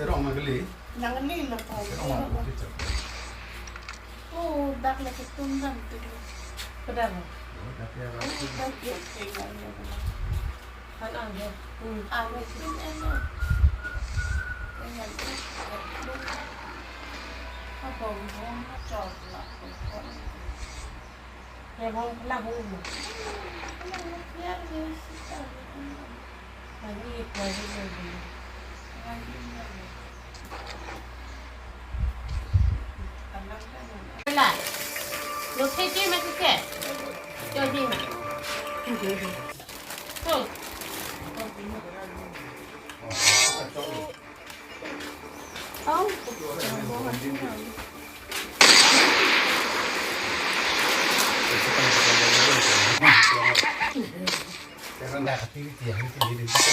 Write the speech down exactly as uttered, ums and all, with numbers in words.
Rong nangli. Nangli lo pa. Rong nangli. Oh, dak lagi tum dam tu. Kedam. Oh, dak ya. Oh, dak ya. Kan ang deh. Hmm. Ang itu enak. Dengan itu. Apa hubung cok lah. Ya, bang, lah, bang. Ya, ya, sih. Lagi, lagi, lagi. Lah. Lo phe ke ma ke. Cho di ma. Oh. Oh. Sekarang dah aktiviti yang itu jadi kita.